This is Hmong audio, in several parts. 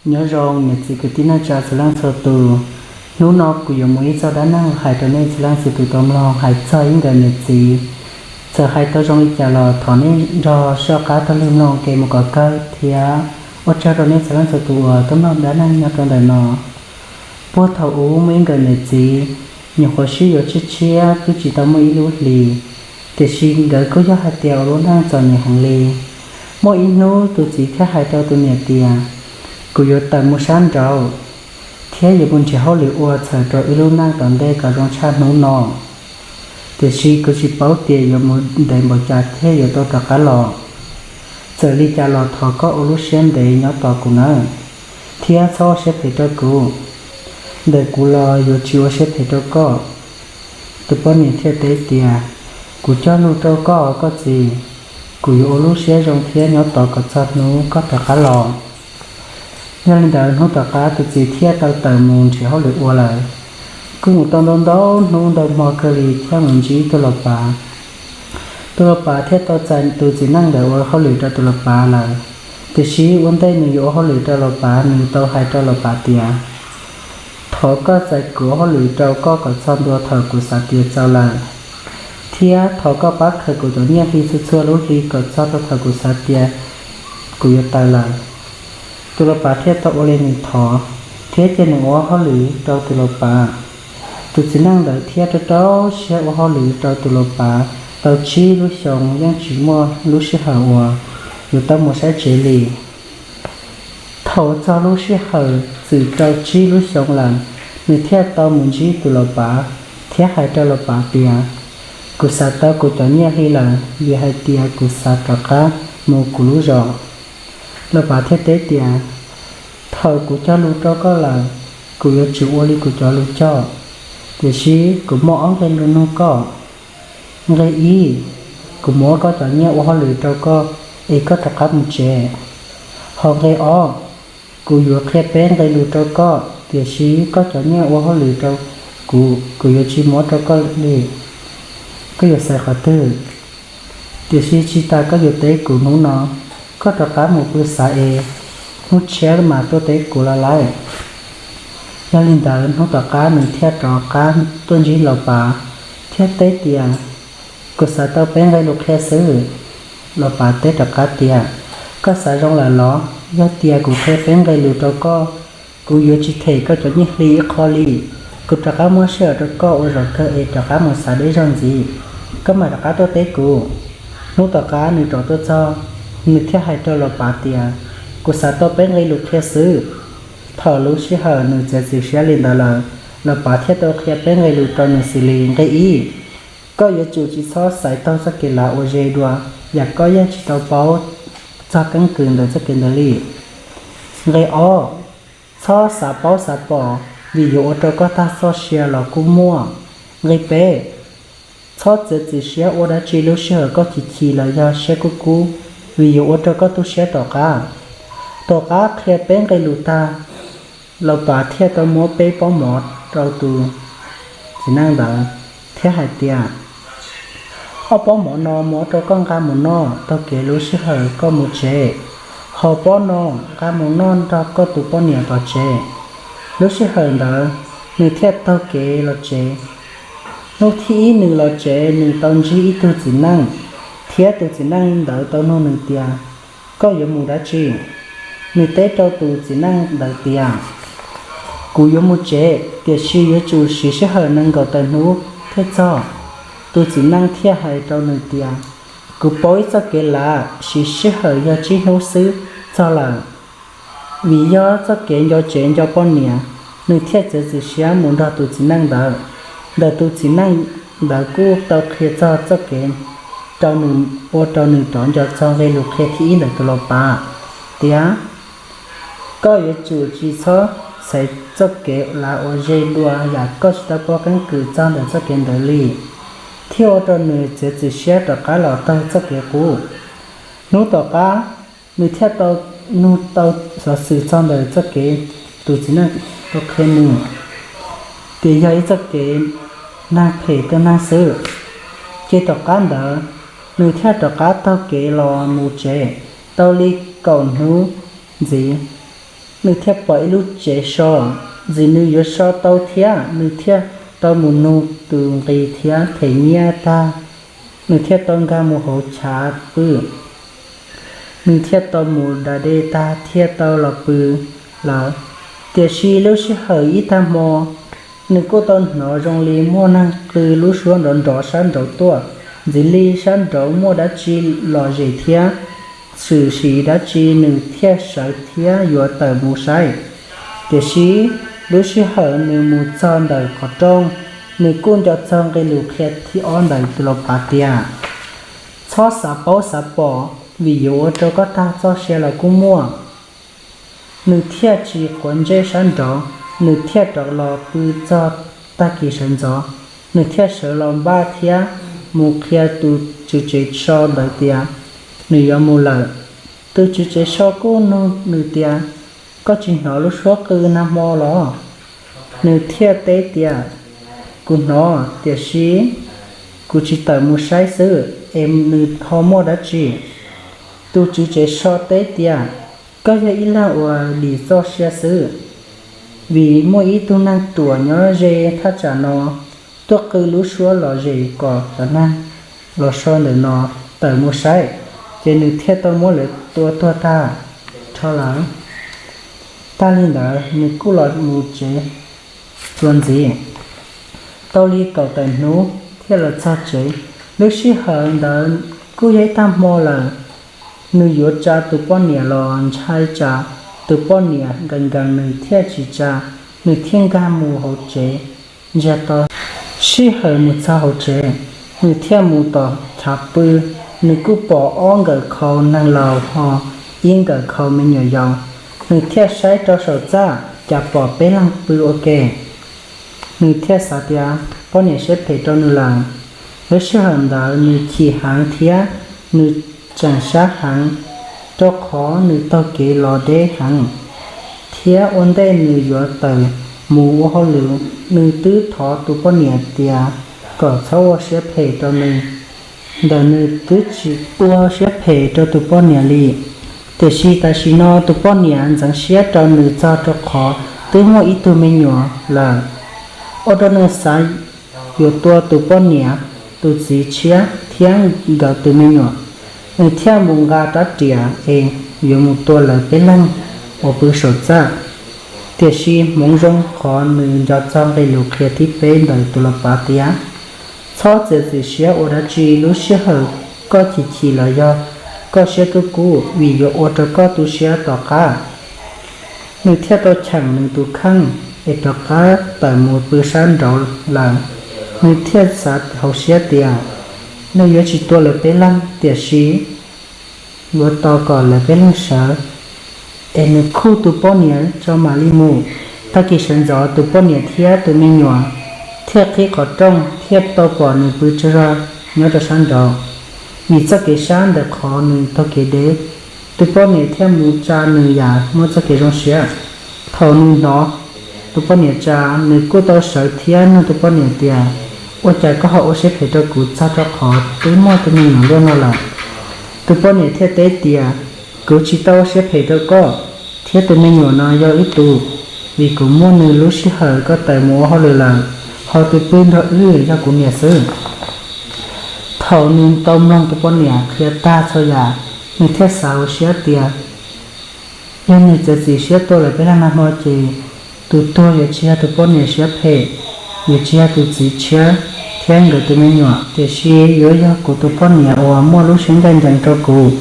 Nyob zoo niam txiv kwv tij neej tsa txhua leej txhua tus. Hnub no kuv yuav muaj ib txoj dab neeg hais rau nej txhua leej txhua tus tau mloog hais txog ib nkawm niam txiv. Txawm hais tau zoo li cas los thov nej nrog soj qab taug lw mloog kev mus kom kawg thiab ua tsaug rau nej txhua leej txhua tus uas tuaj mloog dab neeg nyob rau ntawm no. Puag thaum ub muaj ib nkawm niam txiv, nyuam qhuav sib yuav tshiab tshiab twb tsis tau muaj ib lub hlis, tiam sis nkawd kuj yog hais tias ua lub neej txom nyem heev li. Muaj ib hnub tus txiv thiaj hais rau tus niam tias, kuv yuav tawm mus sab nraud thiab yuav mus nrhiav hauj lwm ua txhawm rau wb lub neej tom ntej kom zoo tshaj hnub no. Tiam sis kuv tsis paub tias yuav mus ntev npaum cas thiaj yuav tau rov qab los. Txawm li cas los thov koj ua lub siab ntev nyob tos kuv nawb, thiab txhob ua siab phem rau kuv. Ntawm kuv los yuav tsis ua siab phem rau koj. Tus poj niam thiaj teb tias, kuv cog lus rau koj, koj txiv, kuv yuav ua lub siab zoo thiab nyob tos kom txog hnub koj rov qab los. Yog li ntawd hnub tom qab tus txiv thiaj tau tawm mus nrhiav hauj lwm ua lawm. Kuj mus tau ntau ntau hnub ntau hmo kawg li thiaj mus ntsib tus laus pav. Tus laus pav thiaj tau txais tus txiv neej ntawd ua hauj lwm rau tus laus pav lawm. Tiam sis ua ntej nws yuav ua hauj lwm rau laus pav, nws tau hais rau laus pav tias, thov koj txais kuv ua hauj lwm rau koj kom txog ntua thaum kuv xav tias txaus lawm, thiab thov koj pab khaws kuv cov nyiaj hli txhua txhua lub hli kom txog rau thaum kuv xav tias kuv yuav tawm lawm. Tus laus pav thiaj tau ua li nws thov, thiab cia nws ua hauj lwm rau tus laus pav. Tus txiv neej ntawd thiaj rau rau siab ua hauj lwm rau tus laus pav tau tsib lub xyoo yeej tsis muaj lub sij hawm uas yuav tau mus saib tsev li. Thaum txog lub sij hawm txwm rau tsib lub xyoo lawm, nws thiaj tau mus ntsib tus laus pav thiab hais rau laus pav tias, kuv xav tau kuv cov nyiaj hli lawm, vim hais tias kuv xav rov qab mus kuv lub zos. Laus pav thiaj teb tias, thaum kuv cog lus rau koj lawm, kuv yuav tsum ua li kuv cov lus cog. Tiam sis kuv muaj ob nqe lus nug koj. Nqe ib, kuv muab koj cov nyiaj ua hauj lwm rau koj es koj rov qab mus tsev. Ho nqe ob, kuv yuav qhia peb nqe lus rau koj, tiam sis koj cov nyiaj ua hauj lwm rau kuv, kuv yuav tsis muab rau koj li. Koj yuav xaiv qhov twg? Tiam sis tsis tas koj yuav teb kuv hnub no, koj rov qab mus pw xav es hnub tshiab mas tuaj teb kuv los lawm. Yog li ntawd hnub tom qab nws thiaj rov qab tuaj ntsib laus pav thiab teb tias, kuv xav tau peb nqe lus qhia xwb. Laus pav teb rov qab tias, koj xav zoo lawm los? Yog tias kuv qhia peb nqe lus rau koj, kuv yuav tsis them koj cov nyiaj hli ib qho li. Kuv rov qab muab sij hawm rau koj ua zaum kawg es rov qab mus xav deb zaug ntxiv, koj mam rov qab tuaj teb kuv. Hnub tom qab nws rov tuaj txog, nws thiaj hais rau laus pav tias, kuv xav tau peb nqe lus qhia xwb. Thaum lub sij hawm nws txiav txim siab li ntawd lawm, laus pav thiaj tau qhia peb nqe lus rau nws xws li: nqe ib, koj yuav tsum tsis txhob xaiv taug txoj kev lav uas ze dua, yam koj yeej tsis tau paub txog keeb kwm ntawm txoj kev ntawd li. Nqe ob, txhob xav paub xav pom, vim yuav ua rau koj tag txoj sia los kuj muaj. Nqe peb, txhob txiav txim siab ua dab tsi lub sij hawm koj chim chim los yog siab kub kub, vim yuav ua rau koj tu siab tom qab. Tom qab qhia peb nqe lus tag, laus pav thiaj tau muab peb pob mov rau tus txiv neej ntawd thiab hais tias, ob pob mov no muab rau koj nqa mus noj taug kev lub sij hawm koj mus tsev, ho pob no nqa mus noj nrog koj tus poj niam tom tsev. Lub sij hawm ntawd nws thiaj taug kev los tsev. Hnub thib ib nws los tsev nws tau ntsib ib tug txiv neej, thiab tus txiv neej ntawd tau nug nws tias, koj yuav mus dab tsi? Nws teb rau tus txiv neej ntawd tias, kuv yuav mus tsev, tiam sis yuav tsum siv sij hawm nees nkaum tawm hnub thiaj txog. Tus txiv neej thiaj hais rau nws tias, kuv paub ib txoj kev lav siv sij hawm yog tsib hnub xwb txog lawm. Vim yog txoj kev nco tsev nco poj niam, nws thiaj txiav txim siab mus nrog tus txiv neej ntawd. Ntawm tus txiv neej ntawd kuj tau qhia txog txoj kev rau nws, ua rau nws rov nco txog nqe lus qhia thib ib ntawm tus laus pav tias, koj yuav tsum tsis txhob xaiv txoj kev lav uas ze dua yam koj tsis tau paub keeb kwm txog ntawm txoj kev ntawd li, thiaj ua rau nws txiav txim siab rov qab los taug txoj kev qub. Hnub tom qab, nws thiaj tau nug tau xov xwm txog ntawm txoj kev tus txiv neej tau qhia nws tias yog ib txoj kev neeg phem tuaj neeg xwb. Ces tom qab ntawd, nws thiaj rov qab taug kev los mus tsev. Tau li kaum hnub ntxiv, nws thiaj pom ib lub tsev so. Ntxim nws yuav so tau thiab, nws thiaj tau mus nug tus nqi thiab them nyiaj tag, nws thiaj tau nkag mus hauv chav pw. Nws thiaj tau mus da dej tag thiaj tau los pw lawm. Tiam sis lub sij hawm ib tag hmo, nws kuj tau hnov zoo li muaj neeg qw lub suab nrov nrov sab nraud tuaj. Ntxim li sab nraud muaj dab tsi lom zem thiab tshwm sim dab tsi, nws thiaj sawv thiab yuav tawm mus saib. Tiam sis lub sij hawm nws mus txog ntawm qhov rooj, nws kuj nco txog nqe lus qhia thib ob ntawm tus lau pav tias, txhob xav paub xav pom, vim yuav ua rau koj tag txoj sia los kuj muaj. Nws thiaj tsis quav ntsej sab nraud, nws thiaj rov los pw txog tag kis sawv ntxov. Nws thiaj sawv los npaj thiab mus qhia tus tswv tsev so ntawd tias nws yuav mus lawm. Tus tswv tsev so kuj nug nws tias, koj tsis hnov lub suab qw nag hmo los? Nws thiaj teb tias, kuv hnov, tiam sis kuv tsis tawm mus saib xwb es nws ho muaj dab tsi. Tus tswv tsev so teb tias, koj yog ib leeg uas dim txoj sia xwb, vim muaj ib tug neeg ruam nyob ze thaj tsam no tuaj qw lub suab lom zem kom cov neeg los so ntawm no tawm mus saib, ces nws thiaj tau muab lawv tua tuag tag nrho lawm. Tag li ntawd nws kuj los mus tsev txuas ntxiv. Tau li kaum tawm hnub thiaj los txog tsev. Lub sij hawm ntawd kuj yog ib tag hmo lawm. Nws yuav tsa tus poj niam los ntshai tsam tus poj niam nkees nkees nws thiaj tsis tsa, nws thiaj nkag mus hauv tsev. Ntsiag to sij hawm mus txog hauv tsev, nws thiaj mus tom chav pw. Nws kuj pom ob nkawm khau neeg laus ho ib nkawm khau me nyuam yaus. Nws thiaj saib rau saum txaj cas pom peb leeg pw ua ke. Nws thiaj xav tias poj niam siab phem rau nws lawm. Lub sij hawm ntawd nws chim heev thiab nws tseem sab heev, rau qhov nws taug kev los deb heev, thiab ua ntej nws yuav tawm mus ua hauj lwm, nws twb thov tus poj niam tias kom txhob ua siab phem rau nws. Ntawm nws twb tsis ua siab phem rau tus poj niam li, tiam sis tam sim no tus poj niam ntxeev siab rau nws txog rau qhov twb muaj ib tug me nyuam lawm. Ua rau nws xav yuav tua tus poj niam, tus txiv tshiab thiab nkawd tus me nyuam. Nws thiaj mus nqa rab riam es yuav mus tua lawv peb leeg uas pw saum txaj. Tiam sis hmoov zoo qhov nws nco txog nqe lus qhia thib peb ntawm tus lau pav tias, txhob txiav txim siab ua dab tsi lub sij hawm koj chim chim los yog koj siab kub kub, vim yuav ua rau koj tu siab tom qab. Nws thiaj tau cheem nws tus kheej es rov qab tawm mus pw sab nraud lawm. Nws thiaj xav hauv siab tias nws yuav tsis tua lawv peb leeg, tiam sis yuav tos kom lawv peb leeg sawv es nws khuj tus poj niam tso mam li mus. Tag kis sawv ntxov tus poj niam thiab tus me nyuam thiaj qhib qhov rooj thiaj tau pom nws pw tsaug zog nyob rau sab nraud. Vim txoj kev sab ntawm qhov nws taug kev deb, tus poj niam thiaj mus tsa nws yam muaj txoj kev zoo siab. Thaum nws hnov tus poj niam tsa, nws kuj tau sawv thiab nug tus poj niam tias, ua cas koj ho ua siab phem rau kuv txog rau qhov twb muaj tus me nyuam luaj no lawm? Tus poj niam thiaj teb tias, kuv tsis tau ua siab phem rau koj, thiab tus me nyuam no yog wb tus, vim kuv muaj nws lub sij hawm koj tawm mus ua hauj lwm lawm, ho tus pw nrog wb yog kuv niam xwb. Thaum nws tau mloog tus poj niam qhia tag txhua yam, nws thiaj xav hauv siab tias yog nws txiav txim siab tua lawv peb leeg nag hmo ces tus tuag yuav tsis yog tus poj niam siab phem, yuav tsis yog tus txiv tshiab thiab nkawd tus me nyuam, tiam sis yuav yog kuv tus poj niam uas muaj lub siab ncaj ncees rau kuv,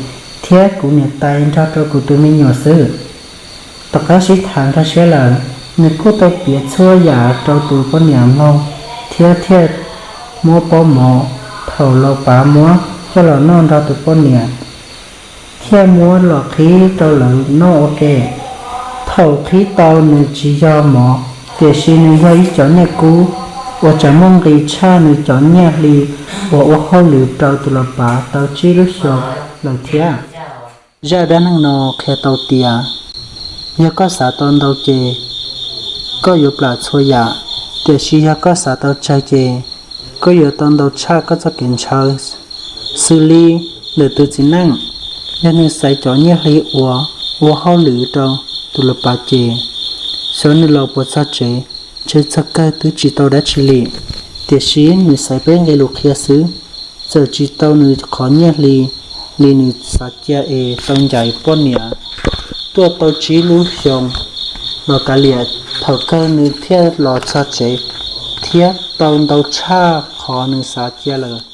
thiab kuv niam tais nrog rau kuv tus me nyuam xwb. Tom qab sib tham nkag siab lawm, nws kuj tau piav txhua yam rau tus poj niam mloog, thiab thiaj muab pob mov thaum lau pav muab coj los noj nrog tus poj niam, thiaj muab los qhib rau lawv noj ua ke. Thaum qhib tau nws tsis yog mov, tiam sis nws yog ib cov nyiaj kub uas tseem muaj nqis tshaj nws cov nyiaj hli uas ua hauj lwm rau tus lau pav tau tsib lub xyoos lawm thiab. Zaj dab neeg no qhia tau tias yog koj xav tau ntau ces koj yuav plam txhua yam, tiam sis yog koj xav tau tsawg ces koj yuav tau ntau tshaj koj txoj kev ntshaw. Xws li ntawm tus txiv neej, yog nws xaiv cov nyiaj hli uas ua hauj lwm rau tus lau pas ces xyov nws los puas txog tsev, ntshe txog kawg twb tsis tau dab tsi li. Tiam sis nws xaiv peb nqe lus qhia xwb, txawm tsis tau nws qhov nyiaj hli li nws xav cia es tau ncaim poj niam tuaj tau tsib lub xyoos los kav liam, thaum kawg nws thiaj los txog tsev thiab tau ntau tshaj qhov nws xav cia lawm.